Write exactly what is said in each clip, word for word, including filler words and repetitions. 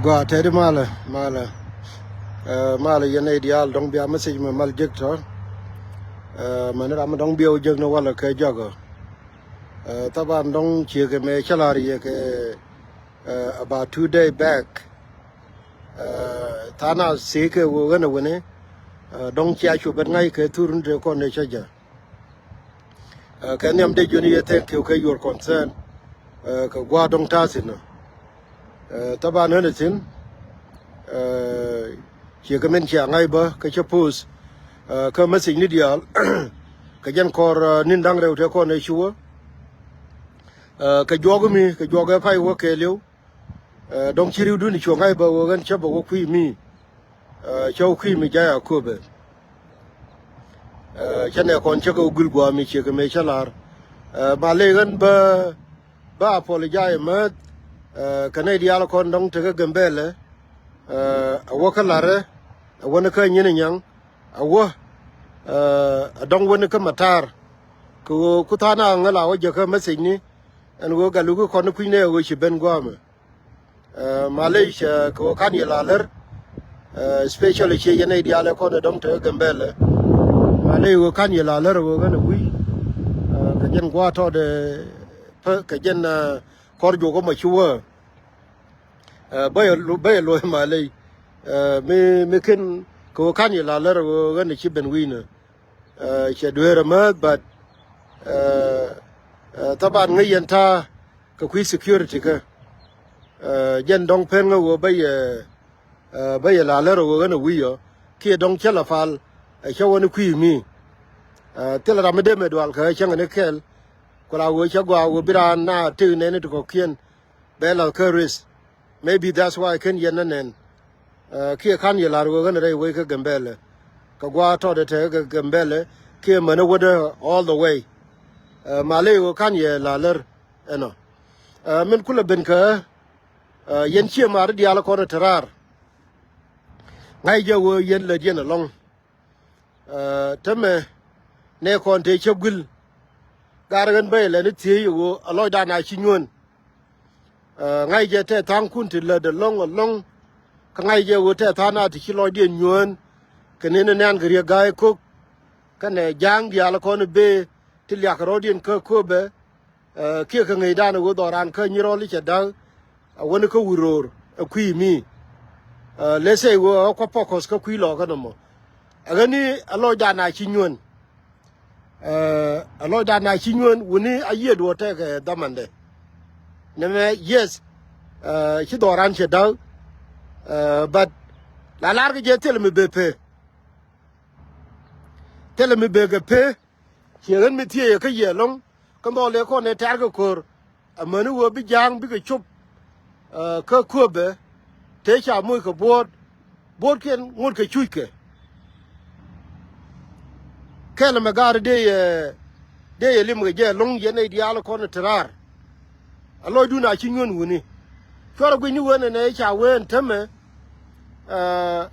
Gua tɛt i̱ malɛ, malɛ. Ɛ, malɛ yɛn nɛy diaal dɔ̱ŋ bia message mɛ mal jek tɔ. Ɛ, mɛn ram mi dɔ̱ŋ bia wä jek ni walɛ kɛ jɔkɔ. Ɛ, thaban dɔ̱ŋ ciek ɛmɛ cä lar yɛ kɛ, ɛ, about two day back. Ɛ, tha̱a̱ŋ a thiek kɛ wä ɣän ɛ wini. Ɛ, dɔ̱ŋ cia cu ben ŋa̱c kɛ thur ni te kɔn ɛ cä jɛ. Ɛ, kɛ nhiam dee juni yɛ thank you kɛ your concern. Ɛ, kɛ gua̱a̱r dɔ̱ŋ ta̱a̱ thi̱n ɔ. Ɛ, thaban ɣän ɛ thi̱n. Ɛ, ciɛ kɛ min cia ŋa̱c bä kɛ cä post. Ɛ, kä message ni diaal. Kɛ jɛn kɔr, ɛ, ni̱n da̱ŋ rɛw te kɔn ɛ cuwä. Ɛ, kɛ juɔk mi, kɛ juɔk ɛ pay wä kɛɛliw. Ɛ, dɔ̱ŋ ci ri̱wdun cuɔ ŋa̱c bä wä ɣän cä bä wä kui̱ mi. Ɛ, cä wä kui̱ mi jay a köpɛ. Ɛ, cä nɛ kɔn cä kɛ wä gul gua̱a̱ mi ciek kɛ mëë cä la̱r. Ɛ, ma ley ɣän bä, bä apologize määth. Ɛ, kɛ nɛy diaal kɔn dɔ̱ŋ tekɛ Gambɛlɛ. Ɛ, a wä kä la̱rɛ, a wä ni kä nyin nyaŋ, a wä, ɛ, a dɔ̱ŋ wä ni kä matar. Kɛ ɣöö ku tha̱a̱ŋ a ŋäl a wä jäkä message ni, ɛn ɣöö gal wä ki kɔn ni kui̱ nɛ ɣöö ci ben gua̱a̱mɛ. Ɛ, malec, ɛ, kɛ ɣöö ka̱n yɛ la lär, ɛ, especially ciɛ yɛn nɛy diaal ɛ kɔn ɛ dɔ̱ŋ te Gambɛlɛ. Malec ɣöö ka̱n yɛ la lär ɣöö ɣän ɛ gui̱. Ɛ, kɛ jɛn gua̱a̱ tɔɔdɛ, pä, kɛ jɛn, ɛ, kɔr juɔk ɛ mɔ ci wä. Ɛ, bä yɛ lo-, bä yɛ lo̱c malec. Ɛ, mi, mi ken kɛ ɣöö ka̱n yɛ la lär ɣöö ɣän ɛ ci ben wi̱i̱nä. Ɛ, cɛ dueer amäth, but, ɛ, ɛ, thaban ŋäc yɛn ta̱a̱ kɛ kui̱ security kä. Ɛ, jɛn dɔ̱ŋ pen ŋä ɣöö bä yɛ, ɛ, bä yɛ la lär ɣöö ɣän ɛ wi̱i̱ ɔ kiɛ dɔ̱ŋ cä la pal. Ɛ, cä wä ni kui̱ mi. Ɛ, thilɛ ram mi dee mɛ dual kä cäŋɛ ni kɛl. Ku la ɣöö cä gɔaa ɣöö bi raan na tëk nɛni ti kɔ̱kiɛn bɛ lath kä risk. Maybe that's why ken yɛn nɛ nɛn. Ɛ, kiɛ ka̱n yɛ la̱r ɣöö ɣän rɛy wec kä Gambɛlɛ. Kɛ gua̱a̱ tɔɔdɛ tekɛ Gambɛlɛ kiɛ mänä wädä all the way. Ɛ, malec ɣöö ka̱n yɛ la̱r lär ɛnɔ. Ɛ, min kulɛ ben kä, ɛ, yɛn ciɛ ma̱a̱ri diaal kɔn ɛ te raar. Ŋa̱c jɛ ɣöö yɛn lät yɛn ɛlɔ̱ŋ. Ɛ, tämɛ nɛ kɔn te cä guil. Gar ɣän bä ilɛ ni thiec i̱ ɣöö a lɔcdan a ci nyuän. Ɛ, ŋa̱c jɛ tɛ tha̱a̱ŋkun ti lätdɛ lɔ̱ŋ ɛlɔ̱ŋ. Kä ŋa̱c jɛ ɣöö tɛ tha̱a̱ŋ a ti ci lɔcdiɛn nyuän. Kɛ ni ni nɛ̈n kɛ Riek Ga̱a̱c Kok kɛnɛ ja̱a̱ŋ diaal kɔn i̱ bëë ti liak rɔ̱diɛn kä köpɛ. Ɛ, kiɛ kɛ ŋäcdan ɛ ɣöö dhɔran kä Nyirɔl i̱ cɛ da̱k. A wäni kä wi̱r ro̱o̱r ɛ kui̱ mi. Ɛ, let's say ɣöö ɛ kua̱ focus kä kui̱ lɔɔkä nɔmɔ. Ɛ ɣäni a lɔcdan a ci nyuän. Ɛ, a lɔcdan a ci nyuän wuni a yiëë duɔ̱ɔ̱r tɛkɛ dhamandɛ. Nɛmɛ, yes, ɛ, ci dhɔran cɛ da̱k. Ɛ, but la lar kɛ jɛ thilɛ mi bee pee. Thilɛ mi bee kɛ pee. Ciɛ ɣän mi thiee yɛ kä yɛ ɛlɔ̱ŋ kä nhɔk lëë kɔn ɛ tɛ̈r kɛ ko̱r. Amäni ɣöö bi ja̱a̱ŋ bikɛ cop, ɛ, kä köpɛ tëë ca moc kɛ buɔ̱ɔ̱t, buɔ̱ɔ̱tkiɛn ŋot kɛ cuckɛ. Kɛl ɛmɛ gaari dee yɛ, dee yɛ lim kɛ jɛ ɛlɔ̱ŋ yɛn nɛy diaal kɔn ɛ te raar. A lɔcdun a ci nyuän wuni. Cuarɛ guic ni wen ɛnɛ ca wen tämɛ. Ɛ,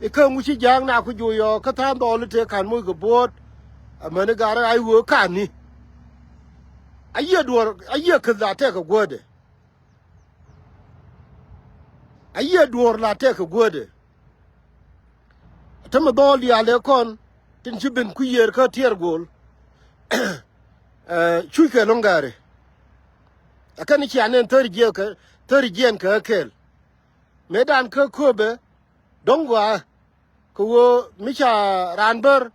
ikä ŋu ci ja̱a̱ŋ na ku juɔyɔ kä tha̱a̱ŋ dhɔɔli tëë ka̱n moc kɛ buɔ̱ɔ̱t. Amäni gaari a iwöö ka̱n ni. A yiëë duɔ̱ɔ̱r, a yiëë käth la tɛk kɛ guätdɛ. A yiëë duɔ̱ɔ̱r la tɛk kɛ guätdɛ. Tämɛ dhɔɔl diaal ëë kɔn tin ci ben ku yiëër kä tiɛɛr go̱o̱l. Ɛ, cuckɛ lo̱ŋ gaari. Ɛ kɛn cian ɛn thäri jiɛɛn kɛ, thäri jiɛɛn kɛ ɣä kɛɛl. Mëëdan kä köpɛ dɔ̱ŋ gɔaa. Kɛ ɣöö mi ca raan bär,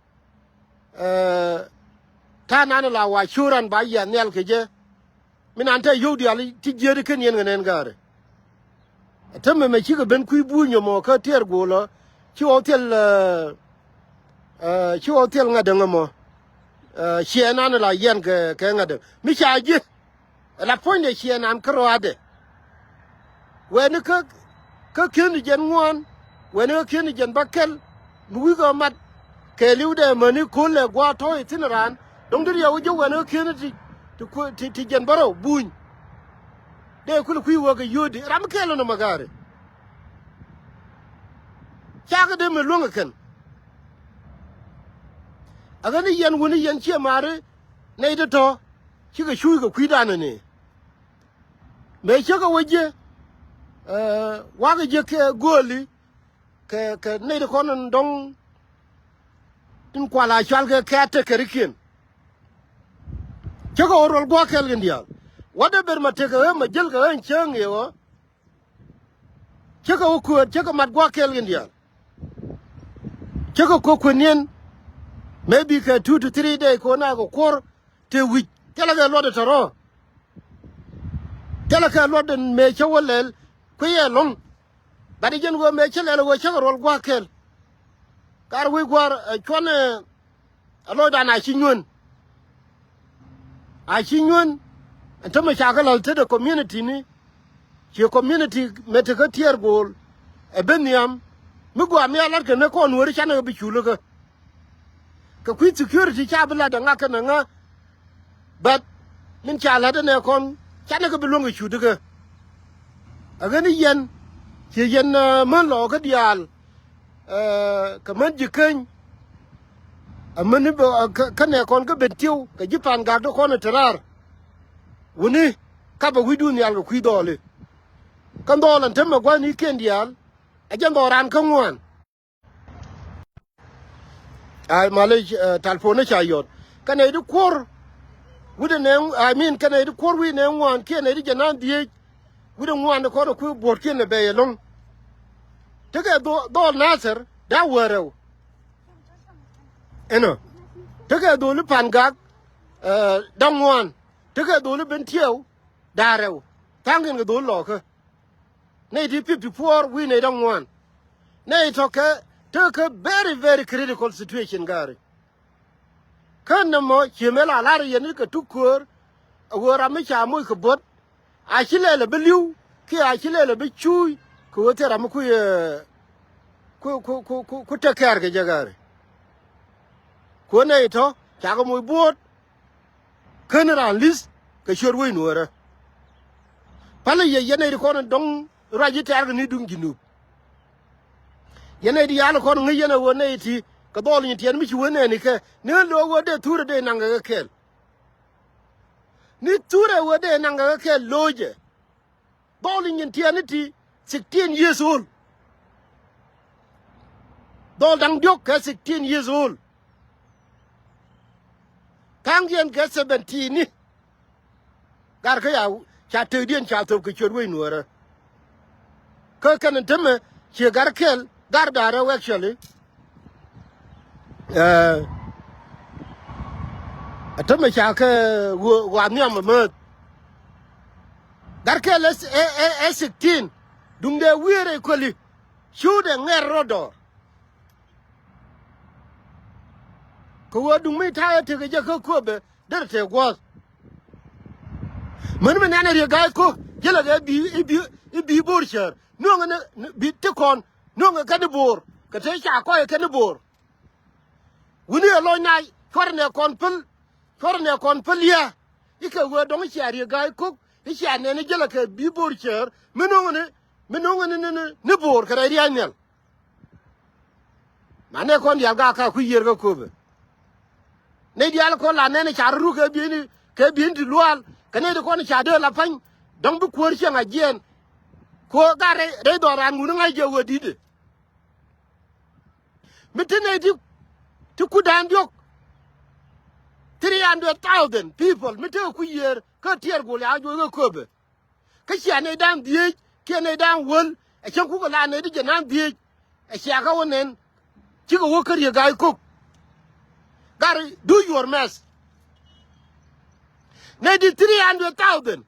ɛ, ta̱a̱ nan la wa cu ran ba yiath nhial kɛ jɛ. Mi nan te yio̱w diaal ti jiäätdi ken yɛn kɛ nɛn gaari. Ɛ tämɛ mɛ cikɛ ben kui̱ buuny ɛmɔ kä tiɛɛr go̱o̱lä. Ci ɣɔw thil, ɛ, ɛ, ci ɣɔw thil ŋa̱t däŋ ɛmɔ. Ɛ, ciɛ nan la yɛn kɛ, kɛ ŋa̱t däŋ. Mi ca ji̱. Ɛ la puɔ̱nydɛ ciɛ nan kä rɔaadɛ. Wɛɛni kä, kä ki̱n jɛn ŋuan, wɛɛni kä ki̱n jɛn bäkɛl, mi wi̱i̱ kɛ mat, kɛɛliwdɛ mäni ko̱lɛ gua̱a̱ tɔ̱ ithin raan, dɔ̱ŋ deri yɛ wä jiök wɛɛni kä ki̱n ti, ti ku-, ti, ti jɛn bärɔw buny. Dee kul kui̱ wä kɛ yio̱o̱di, ram kɛɛl ɛn ɔmɔ gaari. Cakɛ dee mi luäŋ ɛ kɛn. Ɛ ɣän i̱ yɛn wuni yɛn ciɛ maari, nɛy ti tɔ̱, cikɛ cuuc kɛ kui̱dan ɛni. Mëë cäkä wä ji̱, Ɛ, wakɛ jiäk kɛ gööli kɛ, kɛ nɛy ti kɔn in dɔ̱ŋ tin kual a cual kɛ kɛ tekɛrikiɛn. Cä kɛ ɣöö ruɔl gua̱a̱k kɛl kɛn diaal. Wä dee ber ma tekɛ ɣä ma jäl kɛ ɣä in cäŋ i̱ ɣä. Cä kɛ wä kuäär, cä kɛ mat gua̱a̱k kɛl kɛn diaal. Cä kɛ kuäär kuäär niɛn. Maybe kɛ two to three day kɛ ɣöö na kɛ kuɔr te wi̱c. Thilɛ kɛ luɔt ɛ tɔ̱rɔ̱. Thilɛ kɛ luɔt in mëë cä wä lɛl kui̱ ɛlɔ̱ŋ. Bat i̱ jɛn ɣöö mëë cä lɛl ɣöö cä kɛ ruɔl gua̱a̱k kɛl. Kar wi̱i̱ gua̱a̱r, ɛ, cuɔ̱n, ɛ, ɛ lɔcdan a ci nyuän. A ci nyuän. Ɛn tämɛ ca kɛ la̱th tetdɛ community ni. Ciɛ community mëë tekä tiɛɛr go̱o̱l ɛ ben nhiam. Mi gɔaa mi a la̱t kɛ ni kɔn weri canɛ kɛ bi cul ikä. Kɛ kui̱ security ca bi la̱t ɛ ŋa kɛnɛ ŋa. But min ca la̱t ɛnɛ kɔn canɛ kɛ bi luäŋ kɛ cut ikä. Ɛ ɣän i̱ yɛn ciɛ yɛn, ɛ, män lɔɔkä diaal. Ɛ, kɛ män ji̱ keny. Ɛ män i̱ bɛ, ɛ, kä, kä nɛ kɔn kä ben tiw kɛ ji̱ pa̱a̱n gak dee kɔn ɛ te raar. Wuni kapɛ wi̱cdun nhial kɛ kui̱ dhɔɔli. Kä dhɔɔl ɛn temɛ gua̱nikiɛn diaal. Ɛ jɛn dhɔɔl raan kä ŋuan. Ay, malec, ɛ, talpon ni ca yɔt. Kɛ nɛy di kuɔr wi̱cdɛ nɛ, I mean, kɛ nɛy di kuɔr wi̱i̱ nɛ ŋuan kiɛ nɛy di jɛ naan dhieec. Wi̱cdɛ ŋuan di kɔn ɛ kui̱ buɔ̱t kiɛn ɛ bɛy ɛlɔ̱ŋ. Tekɛ dhɔ-, dhɔl Nathir da̱ŋ wäl rɛw. Ɛnɔ. Tekɛ dholi pa̱a̱n gak, ɛ, da̱ŋ ŋuan. Tekɛ dholi ben tiɛw da̱ŋ rɛw. Tha̱a̱ŋ kɛn kɛ dholi lɔɔkä. Nɛy ti fifty four wi̱i̱ nɛy da̱ŋ ŋuan. Nɛy tɔ̱ kɛ, tekɛ very, very critical situation gari. Kä nɛmɔ cië mëë la la̱r yɛn i̱ kɛ tuk köör, a ɣöö ram mi ca moc kɛ buɔ̱t, a ci lɛl a bi li̱w, kiɛ a ci lɛl a bi cuuc, kɛ ɣöö thil ram mi ku, ɛ, ku, ku, ku, ku, ku take care kɛ jɛ gari. Kuɔn nɛy tɔ̱, cakɛ moc buɔ̱t, ken raan li̱th kɛ ciöt wec nuɔ̱ɔ̱rä. Pälɛ yɛ yɛn nɛy ti kɔn dɔ̱ŋ ruac ji̱ tɛ̈r kɛ ni duŋ Jinub. Yɛn nɛy ti yal kɔn ŋäc yɛn ɛ ɣöö nɛy ti kɛ dhɔl nyin tiɛɛn mi ci wee nɛɛni kɛ ni ɣän lo̱o̱k ɣöö dee thurɛ dee naŋ kɛ kɛ kɛl. Ni thurɛ ɣöö dee naŋ kɛ kɛ kɛl lo̱o̱cɛ. Dhɔl nyin tiɛɛni ti sixteen years old. Dhɔl da̱ŋ diɔ̱k kɛ sixteen years old. Tha̱a̱ŋdiɛn kɛ seventeen ni. Gar kä ya ca tëkdiɛn ca thop kɛ ciöt wec nuɔ̱ɔ̱rä. Kä kɛn tämɛ ciɛ gar kɛl gar da̱rä wek cäli. Ɛ, ɛ tämɛ ca kɛ ɣöö ɣɔaa nhiam ɛ määth. Gar kɛl ɛ, ɛ, ɛ, ɛ sixteen. Duŋdɛ wi̱i̱ rɛy köli. Ciötdɛ ŋɛr rɔ dɔɔr. Kɛ ɣöö duŋ mi ta̱a̱ ɛ tekɛ jɛ kä köpɛ derɛ tëë guɔ̱ɔ̱th. Mäni mi nɛn ɛ Riek Gai Kok jälɛ kɛ bi, i̱ bi, i̱ bi bo̱o̱r cäär nuɔ̱ŋɛ ni, ni bi ti kɔn nuɔ̱ŋɛ kɛn i̱ bo̱o̱r kɛ te ca kɔc kɛn i̱ bo̱o̱r. Wuni ɛ lɔc na cuɔrɛ nɛ kɔn päl, cuɔrɛ nɛ kɔn päl yɛ. I̱ kɛ ɣöö dɔ̱ŋ i̱ cia Riek Gai Kok i̱ cia nɛn i̱ jälɛ kɛ bi bo̱o̱r cäär mi nuɔ̱ŋɛ ni, mi nuɔ̱ŋɛ ni, ni, ni, ni bo̱o̱r kɛ rɛy ria̱a̱c nhial. Ma nɛ kɔn diaal gak ka kui̱ yiër kä köpɛ. Nɛy diaal kɔn la nɛn ca rɔ ruk kɛ bieyni, kɛ bieyni ti luaal kɛ nɛy ti kɔn ca dee la pa̱ny. Dɔ̱ŋ bi kuäär cieŋ a jiɛɛn. Kɛ ɣöö gat rɛy, rɛy dhɔran ŋun ŋa̱c jɛ ɣöö di̱tdɛ. Mi ti nɛy ti, ti kudan diɔ̱k. Three hundred thousand people mi tekɛ kui̱ yiër kä tiɛɛr gol ya juɔc kä köpɛ. Kä cia nɛy da̱ŋ dhieec kiɛ nɛy da̱ŋ wäl ɛ cäŋ kukɛ la nɛy ti jɛ na̱ŋ dhieec. Ɛ cia kä wä nɛn cikɛ wä kä Riek Gai Kok. Gari do your math. Nɛy di three hundred thousand.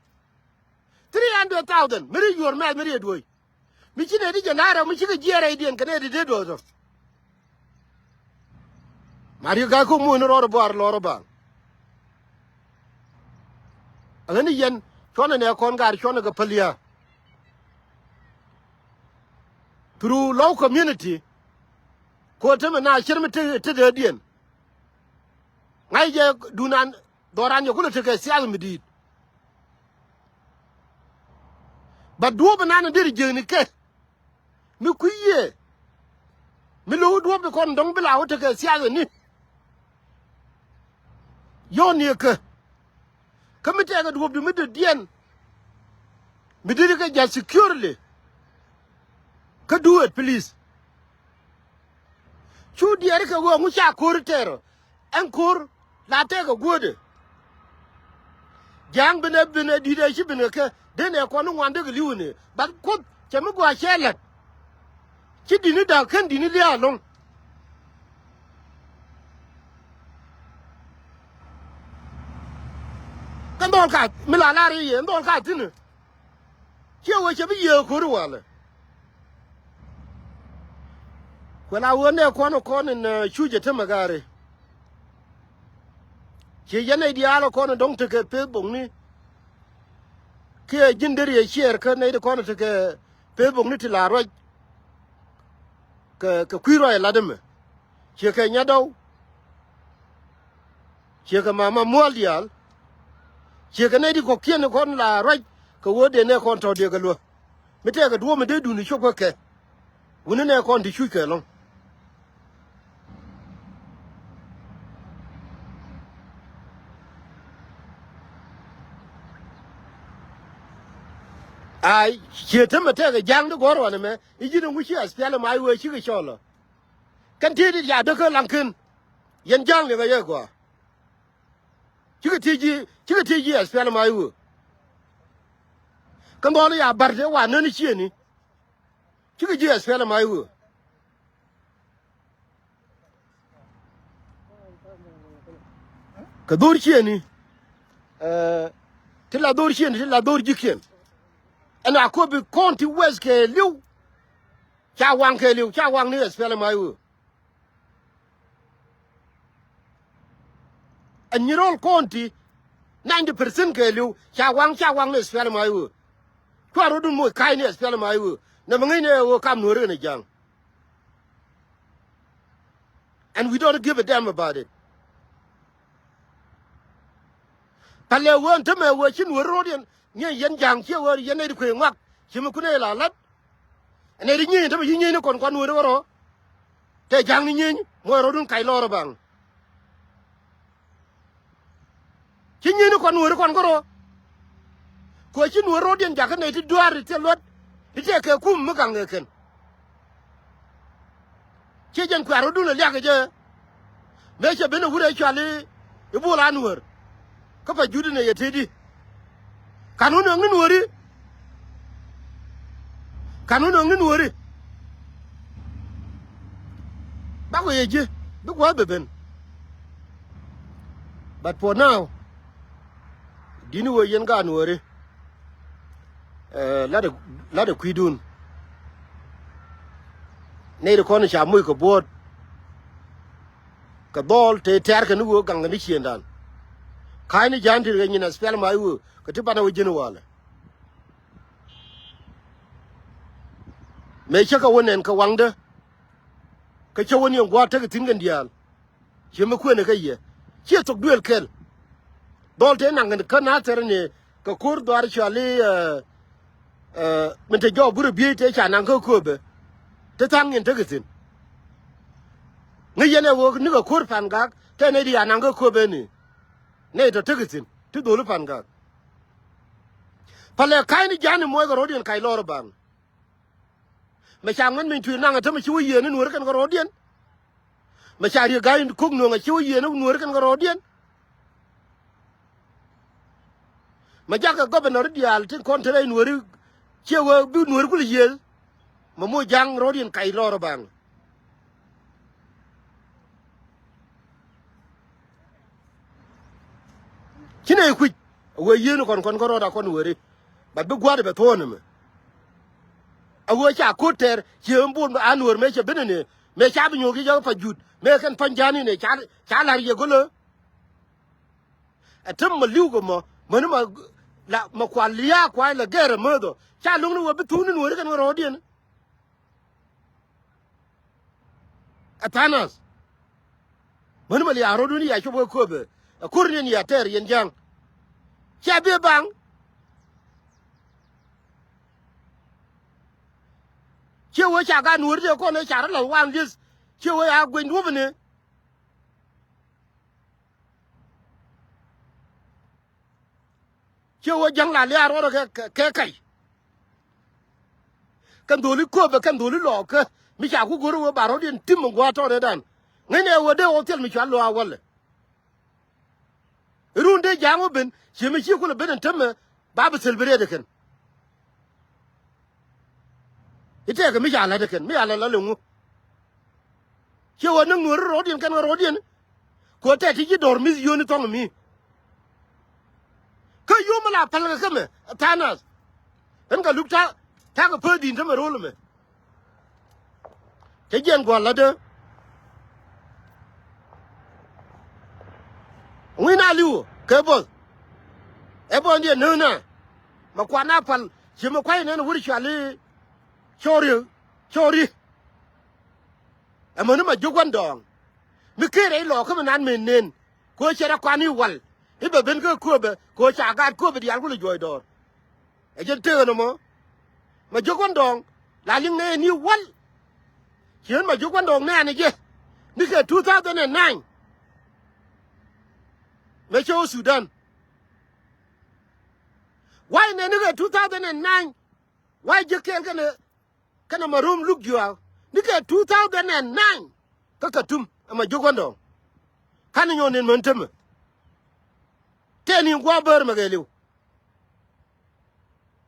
Three hundred thousand mi ri your math mi ri ɛ duɔ̱c. Mi ci nɛy ti jɛ na̱ŋ rɛw mi cikɛ jiɛɛr rɛydiɛn kɛ nɛy ti dee duɔ̱ɔ̱th tɔ. Ma Riek Gai Kok muɔ̱ɔ̱n rɔɔdɛ buar lɔrä baŋ. Aɣäni yɛn cuɔnɛ nɛ kɔn gar cuɔnɛ kɛ päl yä. Through low community. Kɔ temɛ na cir mi te, te dee diɛn. Ŋa̱c jɛ dunan dhɔran yɛ kulɛ tekɛ siath mi di̱i̱t. But duɔ̱ɔ̱p inan in deri jiäkni kɛ. Mi kui̱ yiëë. Mi lo̱k duɔ̱ɔ̱p ti kɔn dɔ̱ŋ bi la wä tekɛ siath ni. Yɔ̱ɔ̱n ni kä. Kä mi tɛkɛ duɔ̱ɔ̱p ti mi dee diɛn. Mi deri kɛ ja̱ securely. Kä do it, please. Cu diɛɛr kɛ ɣöö ŋu ca ko̱r tɛɛr ɔ. Ɛn ko̱r la tɛɛk ɛ guätdɛ. Ja̱a̱ŋ ben ɛ ben ɛ di̱t ɛ ci ben kɛ kɛ den ɛ kɔn ni ŋuan dee kɛ li̱w ni bath Kuoth cɛ mi gɔaa cɛ la̱t. Ci di̱t ni da̱k kän di̱t ni lia̱a̱ ɛlɔ̱ŋ. Kä dhɔl ka mi la lar i̱ yɛ dhɔl ka thi̱n. Ciɛ wee cɛ bi yiëë ko̱ri walɛ. Kuɛ la wee nɛ kɔn kɔn in, eh, cuc ɛ temɛ gaari. Ciɛ yɛn nɛy diaal kɔn in dɔ̱ŋ tekɛ peth bokni. Kiɛ ji̱n deri ɛ ciɛɛr kä nɛy di kɔn in tekɛ peth bokni ti la ruac. Kɛ, kɛ kui̱ ruac ɛ lat ɛmɛ. Ciɛ kɛ nyadɔw. Ciɛ kɛ mama muɔl diaal. Ciɛ kɛ nɛy di kɔ̱kiɛn kɔn la ruac kɛ ɣöö dee nɛ kɔn tɔ̱ dee kɛ luä. Mi tɛɛkɛ duɔ̱ɔ̱p mi dee duni cop kä kɛ. Wuni nɛ kɔn ti cuc kɛ lɔ̱ŋ. Ai, ciɛ temɛ tɛɛkɛ ja̱a̱ŋ di gɔ̱r wanɛ mɛ i̱ ji̱n ɛŋu ci S P L M I wee cikɛ cɔl ɔ. Kɛn ti̱i̱t i̱ ca däk kä laŋ ken. Yɛn ja̱a̱ŋ liɛŋɛ yɛ gɔaa. Cikɛ ti̱i̱ ji̱, cikɛ ti̱i̱ ji̱ S P L M I wee. Kɛn dhɔl i̱ ca bär tëë wa nän i̱ ciëëni. Cikɛ ji̱ S P L M I wee. Kɛ dho̱r ciëëni. Eh, ti la dho̱r ciëëni, ti la dho̱r ji̱kiɛn. Ɛn a ko̱p bi kɔn ti weth kɛ li̱w. Ca waŋ kɛ li̱w, ca waŋ ni S P L M I wee. Ɛ Nyirol County, ninety percent kɛ li̱w ca waŋ, ca waŋ ni S P L M I wee. Cua rot dun moc ka̱c ni S P L M I wee. Nɛ mi ŋäcni ɛ ɣöö kam Nuääri kɛnɛ ja̱a̱ŋ. And we don't give a damn about it. Pälɛ ɣöö ɛn tämɛ ɣöö ci Nuääri ro̱o̱diɛn ŋi̱eec yɛn ja̱a̱ŋ ciɛ ɣöö yɛn nɛy ti kuëë ŋuak. Ci mi kun ɛ la la̱t. Nɛy ti nyieny tämɛ ci nyieny ni kɔn kuan Nuääri ɣärɔ̱. Tɛ ja̱a̱ŋ ni nyieny muɔc rɔ̱dun kac lɔɔr ɛ baŋ. Ci nyieny ni kɔn Nuääri kɔn kärɔ̱. Kɛ ɣöö ci Nuääri ro̱o̱diɛn jakä nɛy ti duaar ti thil luɔt ti tëë kɛ kum mi gaŋ ɛ kɛn. Ciɛ jɛn kuɛ̈r rɔ̱dun ɛ liak kɛ jɛ. Mëë cɛ ben ɛ wut ɛ cual i̱ Bol Anuäär. Kä pa jut inɛ yɛ tëëdi. Kan wä nööŋ ni Nuääri. Kan wä nööŋ ni Nuääri. Bak wä yɛ ji̱ bi gua̱a̱th bɛ ben. But for now, di̱t ni wee yɛn gaat Nuääri. Eh, la̱tdɛ, la̱tdɛ kui̱dun. Nɛy ti kɔn ca moc kɛ buɔ̱ɔ̱t. Kɛ dhɔl tëë tɛ̈r kɛ ni wee gaŋ kɛ ni ciëŋdan. Ka̱a̱cni ja̱a̱n ti kɛ nyin S P L M I wee kɛ ti banɛ wä ji̱n walɛ. Mëë cä kɛ wä nɛn kɛ waŋdä. Kä cä wä ni ɛn gua̱a̱th tekɛ thi̱n kɛn diaal. Ciɛ mi kuënɛ kä yɛ ciɛ thok duëël kɛl. Dhɔl tëë naŋ kä Nathɛr ni kɛ ko̱r dhɔaar cɔal i̱, eh, eh, min te jɔɔk burɛ biey tëë ca naŋ kä kööbɛ. Te tha̱a̱ŋ in tekɛ thi̱n. Ŋäc yɛn ɛ ɣöö nikɛ ko̱r Pan Gak tëë nɛy ti ca naŋ kä kööbɛ ni. Nɛy tɔ̱ tekɛ thi̱n ti dholi Pan Gak. Pälɛ ka̱cni ja̱a̱n i̱ muɔckɛ ro̱o̱diɛn kac lɔɔr i̱ baŋ. Mɛ ca ŋuɛ̈t miny tui̱r naŋ ɛ tämɛ ci wä yiëë ni Nuääri kɛn kɛ ro̱o̱diɛn. Mɛ ca Riek Ga̱a̱c Kok Nuɔ̱ŋ ɛ ci wä yiëë ni Nuääri kɛn kɛ ro̱o̱diɛn. Mɛ jakɛ gɔbɛnɔr diaal tin kɔn te rɛy Nuääri ciɛ wee bi Nuääri kulɛ yiëë. Mɛ moc ja̱a̱ŋ ro̱o̱diɛn kac lɔɔr ɛ baŋ. Ci nɛy kui̱c a wee yieen kɔn kɔn kä rɔɔd a kɔn weri. Bat bi gua̱a̱r bɛ thuɔ̱ɔ̱n ɛmɛ. A wee ca ko̱t tɛɛr ci ɛn Bol Anuäär mëë cɛ ben ɛnɛ mëë ca bi nyuɔ̱k i̱ jɛ pa jut mëë kɛn pa̱ny ja̱a̱n inɛ ca, ca la̱r yɛ go̱lä. Ɛ tem ma li̱w kɛ mɔ mäni ma la ma kual lia̱a̱ kua̱a̱c la gɛɛr ɛ määth ɔ ca lo̱ŋni wee bi thuuni Nuääri kɛn kɛ rɔɔdiɛn. Ɛ tha̱a̱ŋ nath. Mäni ma liaak ro̱dun ya cop kä kööbɛ ɛ ko̱r ni ɛn ya tɛɛr yɛn ja̱a̱ŋ. Cia bi ɛ baŋ. Ciɛ wee ca gaat Nuääri tëë kɔn ëë ca rɔ la̱th waan lieth ciɛ wee ya gueny duɔ̱p ɛnɛ. Ciɛ wee ja̱ŋ la liaar rɔɔdɛ kɛ, kɛ, kɛ kac. kɛn dholi kööbɛ kɛn dholi lɔɔkä. Mi ca ku go̱r wee ba rɔ̱diɛn tim mi gua̱a̱r tɔɔt ëëdan. Ŋäcnɛ ɛ wee dee ɣɔw thil mi cua lɔaac walɛ. Run dee ja̱a̱ŋ wä ben ci mi ci kulɛ ben ɛn tämɛ ba bi celebrate kɛn. I̱ tɛkɛ mi ca la̱t kɛn mi ca la̱t la̱t ɛŋu. Ciɛ wä näk nuɔ̱ɔ̱ri rɔɔdiɛn kɛn kɛ rɔɔdiɛn. Ku ɛ tɛt ti ji̱ dɔ̱r mi̱th yio̱o̱ni thɔ̱ŋ mi. Kä yio̱o̱ mi la päl kɛ kä mɛ tha̱a̱ŋ nath. Ɣän kɛ lup ta̱a̱ ta̱a̱ kɛ pööth di̱i̱n tämɛ ro̱l ɛmɛ. Cä jiɛn gua̱l lätdä. Ŋui̱n a li̱w kɛ bo̱th. Ɛ bɔ̱ndiɛn nööna mɛ kuan a pal ci mɛ kua̱c nɛn wur cuali. Cɔɔri cɔɔri. Ɛmäni mɛ jiök gua̱ndɔɔŋ mi ker rɛy lɔɔkä mi nan mëë nen. Kɛ ɣöö cɛ rɔ kuan i̱ wal i̱ bɛ ben kä kööbɛ kɛ ɣöö ca gaat kööbɛ diaal kulɛ juɔc dɔɔr. Ɛ jɛn tëëk ɛn ɛmɔ. Mɛ jiök gua̱ndɔɔŋ la liŋ nɛ ɛn i̱ wal. Ci ɣän mɛ jiök gua̱ndɔɔŋ nɛɛnɛ jɛ nikɛ two thousand and nine. Mɛ cɛ wä Sudan. Wa̱i̱ nɛ nikɛ two thousand and nine. Wa̱i̱ jiäk kɛɛl kɛnɛ kɛnɛ ma ro̱o̱m luk juaak nikɛ two thousand and nine. Kä Khartoum ɛmɛ jiök gua̱ndɔɔŋ. Ka̱n inyɔɔn nɛn män tämɛ. Tɛn in gua̱a̱ bäär mɛ kɛɛliw.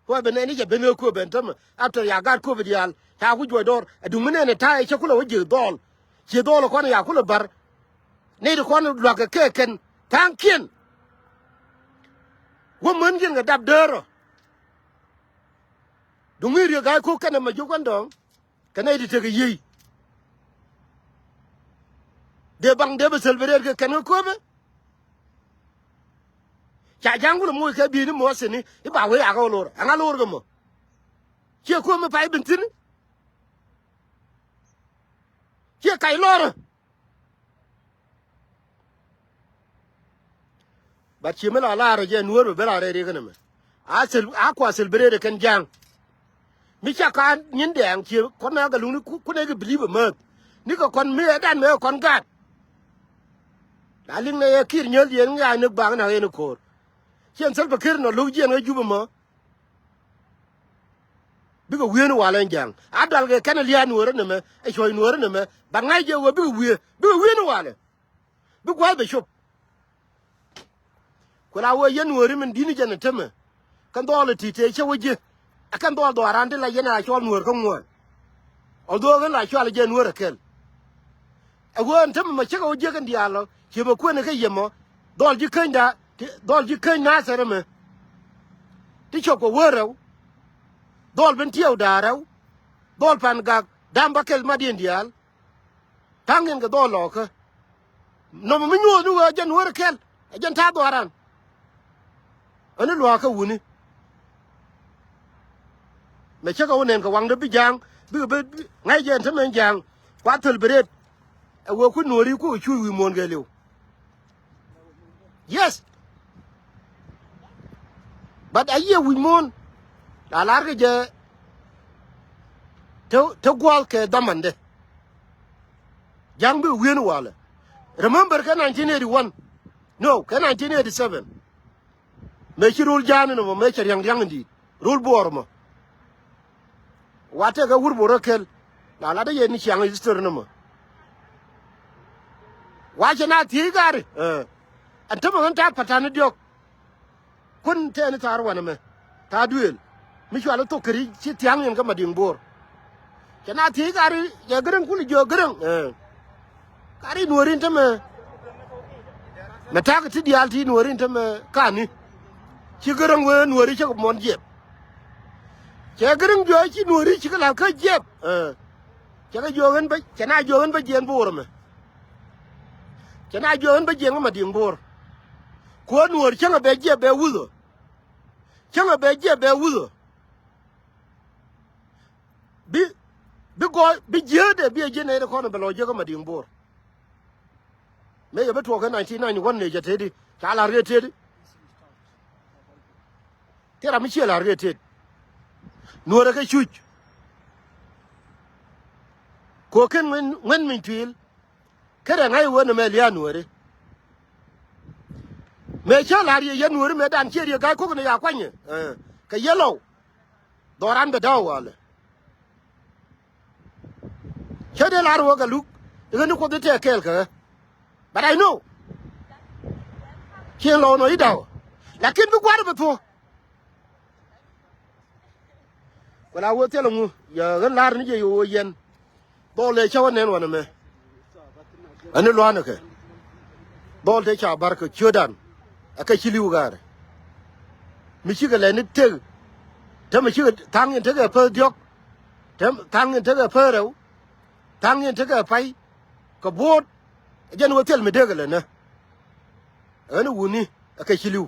Kuɛ ben nɛni jɛ ben ɣä kuɛ ben tämɛ after ya gaat kuɛ bi diaal ca ku juɔc dɔɔr. Ɛ duŋ mi nɛni ta̱a̱ ɛ cä kulɛ wä ji̱ dhɔɔl. Ci dhɔɔl kɔn ya kulɛ bär. Nɛy ti kɔn lua̱k kɛ kɛ kɛn tha̱a̱ŋkiɛn. Wä män ji̱n kɛ dap däärä. Duŋ i̱ riek ga̱a̱c ko̱k kɛnɛ ma jiök gua̱ndɔɔŋ. Kɛ nɛy ti tekɛ yiey. Dee baŋ dee bi celebrate kɛ kɛn kä kööbä. Ca ja̱ŋ kulɛ moc kɛ bi̱i̱ni mɔ thi̱n i̱ ba wee yakä wä lo̱r ɛŋa lo̱r kɛ mɔ. Ciɛ kööbä pay bin thi̱n. Ciɛ kac lɔrä. But ci mi la laarä jɛ nuäär bɛ ben la rɛy riek ɛn ɛmɛ. A cel a kua celebrate kɛn ja̱a̱ŋ. Mi ca ka nyin dɛɛŋ ci kɔn na kɛ luŋni ku- kunɛ kɛ believe mäth. Ni kɛ kɔn mi ɛ dan mi ɛ kɔn gaat. La liŋ nɛ yɛ ki̱i̱r nyäl yɛn ŋa̱a̱c ni baŋ na yɛn ko̱o̱r. Ciɛn Salva Kiir nɔ lo̱k jiɛn kä Jubɛ mɔ. Bikɛ wi̱i̱n walɛ ɛn ja̱a̱ŋ a dual kɛ kɛn ɛ lia̱a̱ nuäärä nɛmɛ ɛ cuɔ̱c nuäärä nɛmɛ. Bat ŋa̱c jɛ wee bikɛ wi̱i̱ bikɛ wi̱i̱n walɛ. Bi gua̱a̱th bɛ cop. Ku la wee yɛn nuääri min di̱t ni jɛn ɛ tämɛ. Kɛn dhɔɔl ɛ ti̱i̱ tëë cä wä ji̱ ɛ kɛn dhɔɔl dhɔaaran ti la yɛn a la cɔl nuäär kä ŋuɔ̱ɔ̱n. Although ɣän la cɔal jɛ nuäär ɛ kɛl. Ɛ ɣöö ɛn tämɛ mɛ cä kɛ wä jiäk ɛn diaal ɔ ci mɛ kuën ɛ kä yɛ mɔ. Dhɔl ji̱ känyda ti dhɔl ji̱ käny Nathɛr ɛmɛ. Ti cɔp kɛ wee rɛw. Dhɔl ben tiɛɛw da̱a̱ rɛw. Dhɔl pan gak da̱a̱m bä kɛl matdiɛn diaal. Ta̱ŋ in kɛ dhɔɔl lɔɔkä. Nɔmɔ mi nyuɔ̱th ni ɣöö jɛn wär kɛl ɛ jɛn ta̱a̱ dhɔaaran. Ɣän i̱ lua̱a̱kä wuni. Mɛ cä kɛ wä nɛn kɛ waŋdä bi ja̱a̱ŋ bikɛ bi ŋa̱c jɛ ɛn te mɛn ja̱a̱ŋ. Kua thöl bi rɛt. Ɛ wee kui̱ nuɔ̱ɔ̱ri kui̱ cuuc wi̱i̱ muɔ̱ɔ̱n kɛɛliw. Yes. But a yiëë wi̱c muɔ̱ɔ̱n la la̱rkɛ jɛ. Te te gua̱a̱th kɛ dhamandɛ. Ja̱ŋ bi wi̱i̱n walɛ. Remember kɛ nineteen eighty-one. No, kɛ nineteen eighty-seven. Mëë ci rol ja̱a̱n ni nɔmɔ mëë cɛ ria̱ŋ ria̱ŋ in di̱i̱t rol buɔɔr mɔ. Wa tekɛ wur bor kä kɛl la lat yɛ ni ciaŋ history ni mɔ. Wa cɛ na thiec gari. Ɛn tämɛ ɣän ta̱a̱ patani diɔ̱k. Kun tɛɛni thaar wanɛ mɛ ta̱a̱ duëël mi cual i̱ thok käri ci thia̱a̱ŋ yɛn kä Madiŋ Bo̱o̱r. Cɛ na thiec gari cɛ Gäräŋ kul jiök Gäräŋ. Kari nuɔ̱ɔ̱rin tämɛ. Mɛ ta̱a̱ kɛ ti diaal ti nuɔ̱ɔ̱rin tämɛ kani. Ci Gäräŋ wee nuɔ̱ɔ̱ri cä kɛ muɔ̱n jiɛp. Cɛ Gäräŋ jiök ci nuɔ̱ɔ̱ri ci kɛ la̱th kä jiɛp. Cɛ kɛ jiök ɣän bä cɛ na jiök ɣän bä jiɛn bo̱o̱r ɛmɛ. Cɛ na jiök ɣän bä jiɛn kä Madiŋ Bo̱o̱r. Kuäär nuɔ̱ɔ̱r cäŋɛ bɛ jiɛp bɛ wuthä. Cäŋɛ bɛ jiɛp bɛ wuthä. Bi bi gɔɔy bi jiäätdɛ bi ɛ jiɛn nɛy ti kɔn bɛ lɔ jiäk kä Madiŋ Bo̱o̱r. Mëë yɛ bi tuɔɔk kɛ nineteen ninety-one nɛ cɛ tëëdi ca la̱r kɛ tëëdi. Ti ram mi ciɛ la̱r kɛ tëëd. Nuɔ̱ɔ̱rɛ kɛ cuc. Kɛ ɣöö ken ŋuɛn ŋuɛn miny tuil. Kä rɛŋ ŋa̱c wee nɛmɛ lia̱a̱ nuääri. Mëë cä la̱r yɛ yɛn nuääri mëë dan ciɛ riek ga̱a̱c ko̱k ni ya kuanyɛ. Kɛ yɛ lɔw. Dhɔran bɛ da̱w walɛ. Dee lar wä kɛ luk i̱ ɣän ni Kuoth i̱ tɛk kɛɛl kɛ ɣä. But I know. Ciɛ lɔw nɔ i̱ da̱wä. Lakin bi gua̱a̱r bɛ thuɔ̱k. Ku la wee thilɛ ŋu yɛ ɣän la̱r ni jɛ yɛ ɣöö yɛn. Dhɔl ëë cä wä nɛn wanɛ mɛ. Ani lua̱nɛ kɛ. Dhɔl te ca bar kɛ ciötdan. Ɛ kɛ ci li̱w ga̱a̱rɛ. Mi cikɛ lɛni tek. Te mi cikɛ tha̱a̱ŋ in tekɛ päth diɔ̱k. Te tha̱a̱ŋ in tekɛ päth rɛw. Tha̱a̱ŋ in tekɛ pay. Kɛ buɔ̱ɔ̱t. Ɛ jɛn wä thil mi dee kɛ lɛ nä. Ɣän i̱ wuni ɛ kɛ ci li̱w.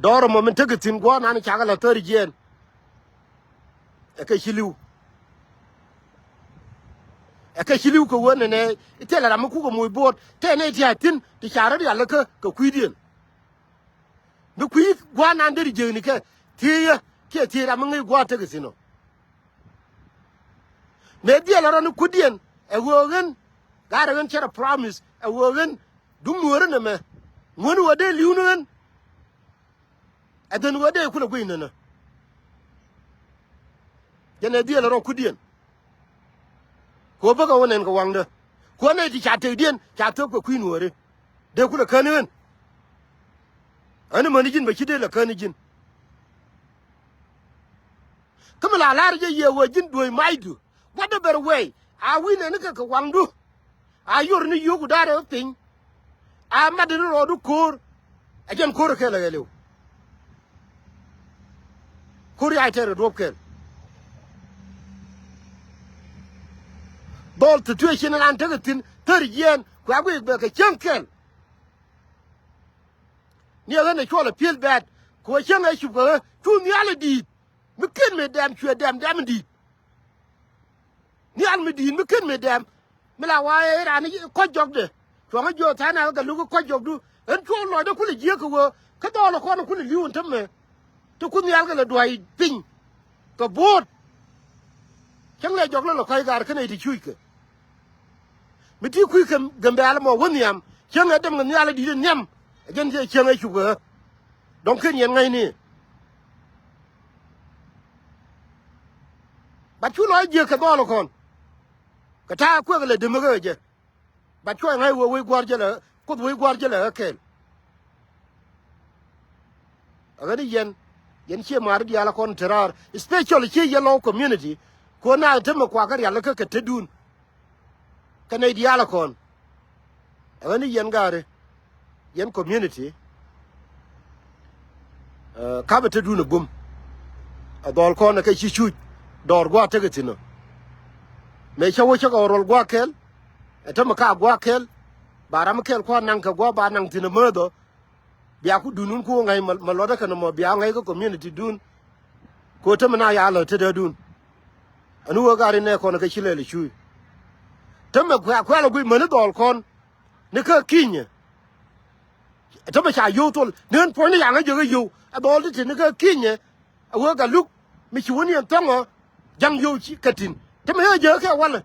Dɔɔr ɛmɔ min tekɛ thi̱n gua̱a̱r nan cakɛ la thäri jiɛɛn. Ɛ kɛ ci li̱w. Ɛ kɛ ci li̱w kɛ wen nɛnɛ i̱ thilɛ ram mi kukɛ moc buɔɔt tɛn nɛy ti a thi̱n ti ca rɔ̱ rial kä kɛ kui̱diɛn. Mi kui̱ gua̱a̱r nan deri jiekni kɛ thiec yɛ kiɛ thiec ram mi ŋäc gua̱a̱r tekɛ thi̱n ɔ. Mëë dhiɛl rɔ ni kuädiɛn ɛ ɣöö ɣän ga̱rɛ ɣän cɛ rɔ promise ɛ ɣöö ɣän duŋ nuɔ̱ɔ̱ri nɛmɛ ŋuäni ɣöö dee li̱w ni ɣän. Ɛ dhän ɣöö dee kulɛ guic nänä. Jɛn ɛ dhiɛl rɔ kuädiɛn. Kɛ ɣöö bäkɛ wä nɛn kɛ waŋdä. Kuäär nɛy ti ca tekdiɛn ca thöp kɛ kui̱ nuɔ̱ɔ̱ri. Dee kulɛ kän ɣän. Ɣän imäni ji̱n bɛ ci dee lɛ kän ji̱n. Kä mi la la̱r jɛ yɛ ɣöö ji̱n duɔ̱ɔ̱c macdu. Whatever way a wi̱i̱ nɛni kɛ kɛ waŋdu. A yor ni yio̱o̱ku da̱rɛ ɣä piny. A mat ni rɔɔdu ko̱o̱r. Ɛ jɛn ko̱o̱r ɛ kɛl ɛ ɣɛliw. Ko̱o̱r yac tɛr ɛ duɔ̱p kɛl. Dhɔl situation in an tekɛ thi̱n thäri jiɛɛn kua guic bɛ kɛ cäŋ kɛl. Ni ɛ ɣän ɛ cuɔl ɛ pi̱el bɛ̈t kɛ ɣöö cäŋ ɛ cup kɛ ɣä cu nhial ɛ di̱i̱t. Mi ken mëë dɛm cuɛ dɛm dɛm in di̱i̱t. Nhial mi di̱i̱t mi ken mëë dɛm. Mi la wa ɛ raan kɔc jɔkdɛ cuɔ̱ŋä jiɔth tha̱a̱ŋ nath kɛ luk kɔc jɔkdu. Ɣän cuɔ̱ɔ̱ŋ lɔcdä kulɛ jiääk kɛ ɣöö kä dhɔɔl ɛ kɔn kulɛ li̱w in tämɛ. Ti ku nhial kɛ lɛ dua̱c piny kɛ bo̱o̱t. Cäŋ lɛ jɔk lä lɛ kɔc gaar kä nɛy ti cuuckɛ. Mi ti kui̱ kɛ Gambɛl ɛmɔ wä nhiam cäŋ ɛ däm kɛ nhial ɛ di̱t ɛ nhiam. Ɛ jɛn cɛ cäŋ ɛ cupkɛ ɣä. Dɔ̱ŋ ken yɛn ŋäcni. Bat cu lɔc jiäk kɛ dhɔɔl ɛ kɔn. Kɛ ta̱a̱ kuek lɛ dämäk ɛ jɛ. Bat cuɔy ŋa̱c wee wec gua̱r jɛ lɛ Kuoth wec gua̱r jɛ lɛ ɣä kɛɛl. Ɛ ɣän i̱ yɛn yɛn ciɛ ma̱a̱ri diaal ɛ kɔn te raar especially ciɛ yɛn lɔw community. Kuɔn naath te mi kuakä rial kä kɛ tetdun. Kɛ nɛy diaal ɛ kɔn ɛ ɣän i̱ yɛn gaari. Yɛn community. Ɛ, kapɛ tetdun ɛ bum. Ɛ dhɔl kɔn ɛ kɛ ci cuc dɔɔr gua̱a̱th tekɛ thi̱n ɔ. Mëë cä wä cä kɛ ɣɔr rɔl gua̱a̱th kɛl. Ɛ tämɛ ka gua̱a̱th kɛl. Ba ram kɛl kua̱r naŋ kɛ gua̱a̱th ba naŋ thi̱n ɛ määth ɔ. Bia ku duundun ku ŋa̱c mɛ luɔt ɛ kɛn ɛmɔ bia ŋa̱c kä community dun. Ku tämɛ na ya lä tetdädun. Ɛn wä gari nɛ kɔn ɛ kɛ ci lɛl ɛ cuc. Tämɛ kuɛ kuɛl ɛ guic mäni dhɔl kɔn. Ni kä ki̱nyɛ. Tämɛ ca yio̱w thol ni ɣän puɔ̱nyni yaŋä jiäkä yio̱w ɛ dhɔl ti ti ni kä ki̱nyɛ. Ɛ wee Galuk mi ci wä ni ɛn thɔ̱ŋ ɔ ja̱ŋ yio̱w ci kä tin tämɛ ɣä jiäkä kɛ walɛ.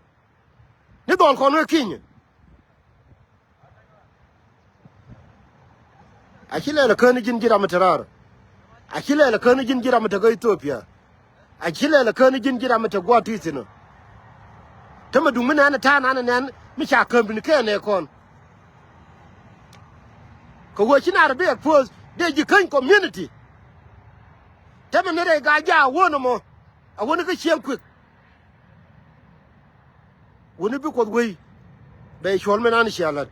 Ni dhɔl kɔn wee ki̱nyɛ. A ci lɛl ɛ kään ni ji̱n ji̱ ram mi te raar. A ci lɛl ɛ kään ni ji̱n ji̱ ram mi te kä Ethiopia. A ci lɛl ɛ kään ni ji̱n ji̱ ram mi te gua̱a̱th ti thi̱n ɔ. Te mi duŋ mi nɛn ɛ ta̱a̱ nan ɛ nɛn mi ca käm duni kɛn ɛ kɔn. Kɛ ɣöö ci nar bi expose dee ji̱ käny community. Te mi ni rɛy Gaa-jaak a wä nɔmɔ a wä ni kä cieŋ kuek. Wuni bi Kuoth wei bɛ cuɔl mi nan cia la̱t.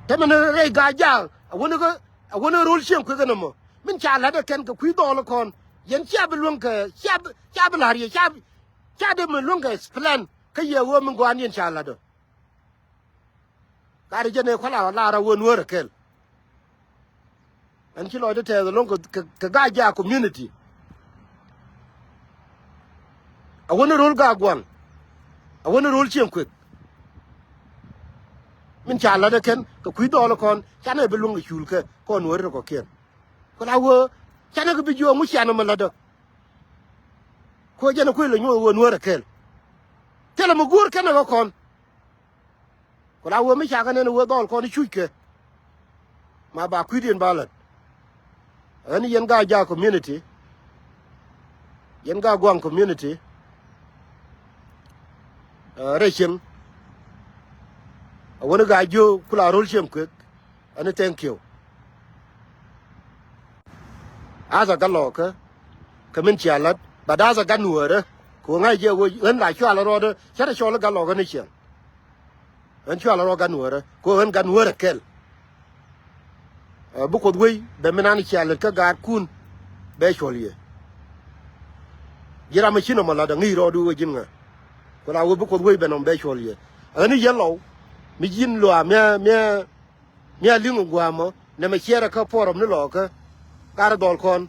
Te mi ni rɛy Gaa-jaak a wuni kä a wuni ro̱l cieŋ kuek ɛn ɛmɔ min ca la̱t ɛ kɛn kɛ kui̱ dhɔɔl ɛ kɔn. Yɛn cia bi luäŋ kɛ cia bi cia bi la̱r yɛ cia bi cia dee mi luäŋ kɛ plan kä yɛ ɣöö min gɔaan yɛn ca la̱t ɛ. Kari jɛ nɛ kuala lar a wä nuäär a kɛl. Ɛn ci lɔcdä tɛth ɛlɔ̱ŋ kɛ, kɛ, kɛ Gaa-jaak community. A wä ni ro̱l Gaa-guaŋ. A wä ni ro̱l cieŋ kuek. Min ca la̱t ɛ kɛn kɛ kui̱ dhɔɔl ɛ kɔn canɛ bi luäŋ kɛ cul kɛ kɔn nuäär rɛ kɔ̱kiɛn. Kuala wä canɛ kɛ bi jiɔɔŋ wi̱c cianɛ mi la̱tdä. Kuɛ jɛn ɛ kui̱ lɛ nyuɔth wä nuäär a kɛl. Thilɛ mi guur kɛn ɛ kɛ kɔn. Kuala wä mi ca kɛ nɛn ɛ wä dhɔl kɔn i̱ cuckɛ. Ma ba kui̱diɛn ba lät. Ɣän yɛn Gaa-jaak community. Yɛn Gaa Guaŋ community, ɛ, rɛy cieŋ. Ɛ wäni Gaa Jiök ku la ro̱l cieŋ kuek. Ɛn thank you. Ath a Gat Lɔɔkä kɛ min cia la̱t, but ath a Gat Nuäärä, kɛ ɣöö ŋa̱c jɛ ɣöö ɣän la cual rɔɔdä, cä rɛ cɔl i̱ Gat Lɔɔkä ni cieŋ. Ɣän cual rɔɔd Gat Nuäärä, kɛ ɣöö ɣän Gat Nuäärä kɛl. Ɛ, bi Kuoth wec bɛ min an cia lät kä gaatkun bɛ cuɔl yɛ. Ji̱ ram mi ci nɔmɔ la̱t a ŋi̱i̱c rɔɔdu ɣöö ji̱n ŋa. Ku la ɣöö bi Kuoth wec bɛ nɔm bɛ cuɔl yɛ. Ɣän i̱ yɛn lɔw mi ji̱n luaak mi̱a, mi̱a, mi̱a li̱ŋ ɛ gua̱a̱mɔ nɛmɛ ciɛɛrɛ kä puɔ̱rɔm ni Lɔɔkä. Gat dhɔl kɔn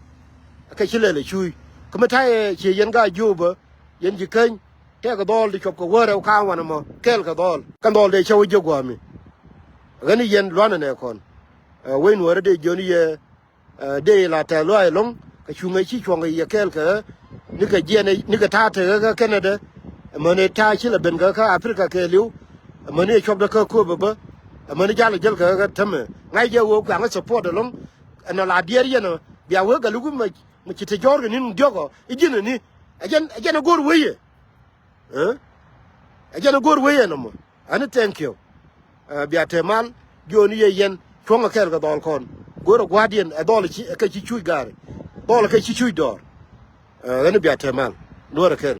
kɛ ci lɛl ɛ cuuc. Kä mi ta̱yɛ ciɛ yɛn Gaa Jiök bä, yɛn ji̱ käny, tɛkɛ dhɔl ti cuɔp kɛ wäärɛ kä wanɛ mɔ kɛɛl kɛ dhɔl. Kɛn dhɔl dee cä wä jiök gua̱a̱mi. Ɣän i̱ yɛn luanɛ nɛ kɔn. Ɛ, wec Nuäärä dee jiön i̱ yɛ, ɛ, dee la tɛth lua̱a̱c ɛlɔ̱ŋ, kɛ cuŋ ɛ ci cuɔ̱ŋ kɛ yɛ kɛɛl kɛ ɣä. Nikɛ jiɛn ɛ, nikɛ ta̱a̱ tekɛ kä Canada. Amäni ta̱a̱ ci la ben kɛ kä Africa kɛɛliw. Amäni ɛ cuɔpdä kä kööbä bä. Amäni jal ɛ jäl kɛ kä tämɛ. Ŋa̱c jɛ ɣöö kuaŋ ɛ support ɛlɔ̱ŋ. Ɛn ɔ la diɛɛr yɛn ɔ bia wee Gat Luk mi, mi ci te jɔ̱ɔ̱r kɛ ni̱n diɔ̱k ɔ i̱ ji̱n ɛ ni. Ɛ jɛn, ɛ jɛn ɛ go̱o̱r wee yɛ. Ɛ? Ɛ jɛn ɛ go̱o̱r wee yɛn ɔmɔ. Ɛn thank you. Ɛ, bia te mal, jiɔni yɛ yɛn cuɔ̱ŋ ɛ kɛɛl kɛ dhɔl kɔn. Go̱o̱r ɛ gua̱a̱diɛn ɛ dhɔl ɛ ci, ɛ kɛ ci cuc gaari. Dhɔl ɛ kɛ ci cuc dɔɔr. Ɛ, ɛn bia te mal. Duɔ̱ɔ̱r ɛ kɛɛl.